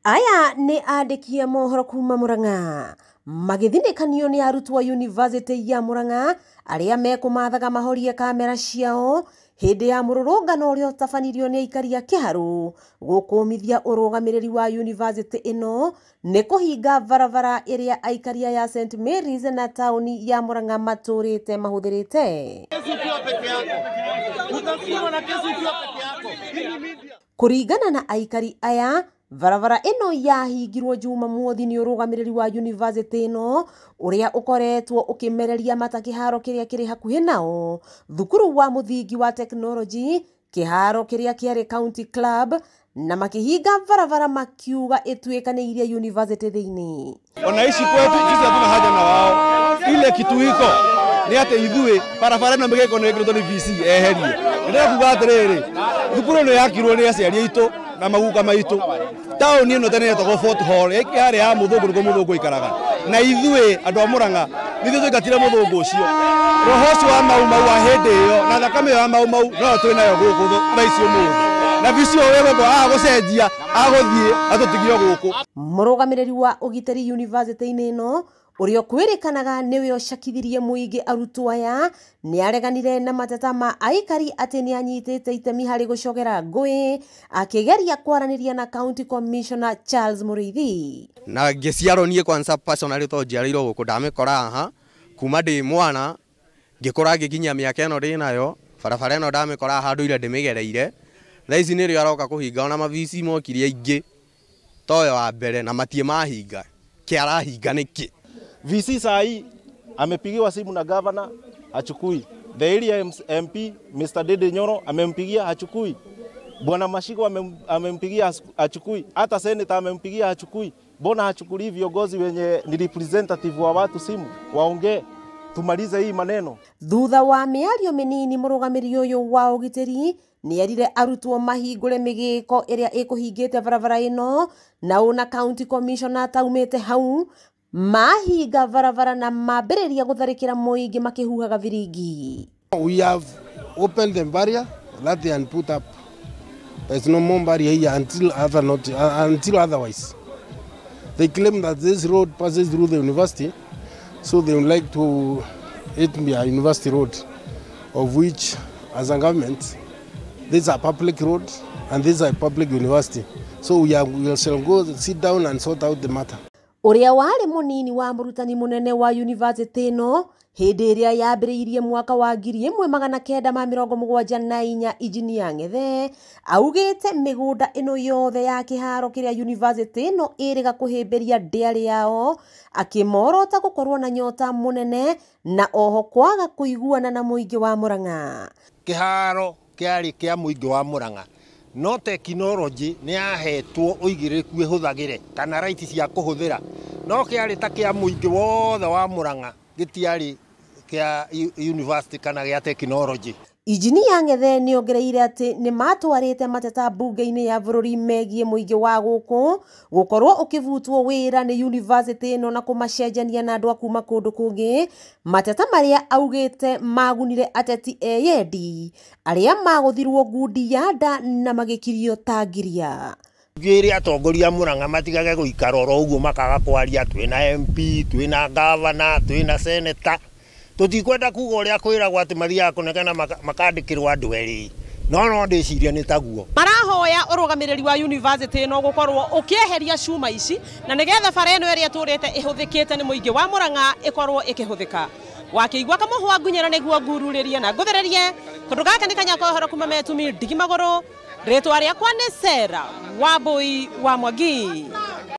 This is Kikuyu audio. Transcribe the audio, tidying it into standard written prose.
Aya nĩ andĩki a mohoro kuma Murang'a magĩthinĩkanio nĩ arutwo a yunivasĩtĩ ya Murang'a arĩa mekũmathaga mahorie kamera ciao hĩndĩ ya mũrũrũngano ũrĩa ũtabanirio nĩ aikari a Kĩharũ gũkũmithia ũrũgamĩrĩri wa yunivasĩtĩ ĩno nĩ kũhinga barabara ĩrĩa aikari aya St Mary's na taũni ya Murang'a matũrĩte mahũthĩrĩte. Kũringana na aikari aya, barabara ĩno yahingirwo Jumamothi nĩ ũrũgamĩrĩri wa yunivasĩtĩ ĩno ũrĩa ũkoretwo ũkĩmereria mata kĩharo kĩrĩa kĩrĩ hakuhĩ nao, thukuru wa mũthingi wa tekinoronjĩ, kĩharo kĩrĩa kĩarĩ County Club, na makĩhinga barabara makiuga ĩtuĩkanĩirie yunivasĩtĩ thĩinĩ. Ona ici kwetu sisi hatuna haja na wao, ile kitu iko nĩ atĩ ithuĩ barabara ĩno mĩgĩko nĩ ĩkĩrĩtwo nĩ VC eherie. Ndĩrenda kuga atĩrĩrĩ, thukuru ĩno yakirwo nĩ aciari aitũ na maguka maitũ. Taũni ĩno tene yetagwo Fort Hall, yarĩ ya mũthũngũ nĩguo mũthũngũ aikaraga. Na ithuĩ andũ a Murang'a nithuĩ twaingatire mũthũngũ ũcio. Roho ũcio wa Mau Mau wa hĩndĩ ĩyo na thakame ĩyo ya Mau Mau noyo twĩ nayo gũkũ thaa ici ũmũthĩ. Na VC ũyũ wegũkũ agũcenjia agũthiĩ atũtigire gũkũ. Mũrũgamĩrĩri wa ũgitĩri yunivasĩtĩ-inĩ ĩno ũrĩa ũkwĩrĩkanaga nĩwe ũcakithirie mũingĩ arutwo aya nĩ areganire na mateta ma aikari atĩ nĩ anyitĩte itemi harĩ gũcogera ngũĩ akĩgeria kwaranĩria na County Commissioner Charles Mũrĩithi. Na ngĩciarwo niĩ kwanza personally to njiarĩirwo gũkũ ndamĩkora haha kuma ndĩ mwana ngĩkũra ngĩkinyia mĩaka ĩno ndĩ nayo barabara ĩno ndamĩkora haha ndũire ndĩmĩgereire. Thaa ici nĩrĩo aroka kũhinga ona mabici mokire aingĩ toyo wa mbere na matie mahinga kĩarahinga nĩkĩ? VC saa hii amepigiwa simu na governor hachukui. The area MP Mr. Dede Nyoro amempigia hachukui. Bwana Mashigo amempigia hachukui. Hata senator amempigia hachukui. Mbona hachukuli viongozi wenye ni representative wa watu simu waongee tumalize hii maneno. Thutha wa mĩario mĩnini mũrũgamĩrĩri ũyũ wa ũgitĩri nĩerire arutwo mahingũre mĩgĩko ĩrĩa ĩkũhingĩte barabara ĩno na ona County Commissioner ataumĩte hau mahinga barabara na mambĩrĩria gũtharĩkĩra mũingĩ makĩhuhaga biringi. We have opened the barrier that they had put up. There's no more barrier here until other not, until otherwise. They claim that this road passes through the university, so they would like to it be a university road, of which, as a government, these are public roads and these are public university. So we shall go sit down and sort out the matter. Ũrĩa warĩ mũnini wa mũrutani mũnene wa yunivasĩtĩ ĩno hĩndĩ ĩrĩa yambĩrĩirie mwaka wa 1974 Injinia Ng'ethe augĩte mĩgũnda ĩno yothe ya kĩharo kĩrĩa yunivasĩtĩ ĩno ĩrĩga kũhĩmbĩria ndĩarĩ yao akĩmorota gũkorwo na nyota mũnene na oho kwaga kũiguana na mũingĩ wa Murang'a. Kĩharo kĩarĩ kĩa mũingĩ wa Murang'a no tekinoronjĩ nĩ yahetwo ũigĩrĩrĩku ĩhũthagĩre kana right cia kũhũthĩra no kĩarĩ ta kĩa mũingĩ wothe wa Murang'a gĩtiarĩ kĩa university kana gĩa tekinoronjĩ. Injinia Ng'ethe nĩ ongereire atĩ nĩ matwarĩte mateta mbunge-inĩ ya bũrũri megiĩ mũingĩ wa gũkũ gũkorwo ũkĩbutwo wĩra nĩ yunivasĩtĩ ĩno na kũmacenjania na andũ a kuma kũndũ kũngĩ, mateta marĩa augĩte magunire ateti eyendi arĩa magũthirwo ngundi ya nda na magĩkirio ta ngiria. Ngĩrĩ atongoria a Murang'a matigage gũikara oro ũguo makaga kwaria twĩna MP, twĩna governor, twĩna senator. Tũtikwenda kuga ũrĩa kwĩragwo atĩ mathiaga kũnegena makandĩkĩrwo andũ erĩ no ndĩciria nĩ taguo. Marahoya ũrũgamĩrĩri wa yunivasĩtĩ ĩno gũkorwo ũkĩeheria cuma ici na nĩgetha bara ĩno ĩrĩa ĩtũrĩte ĩhũthĩkĩte nĩ mũingĩ wa Murang'a ĩkorwo ĩkĩhũthĩka. Wakĩigua kamũhwa ngunyĩra nĩguo ngururĩrie na ngũthererie tondũ gaka nĩ kanya ka ũhoro kuma Metumi ndigi magũrũ. Rĩtwa rĩakwa nĩ Sarah Wambui wa Mwangi.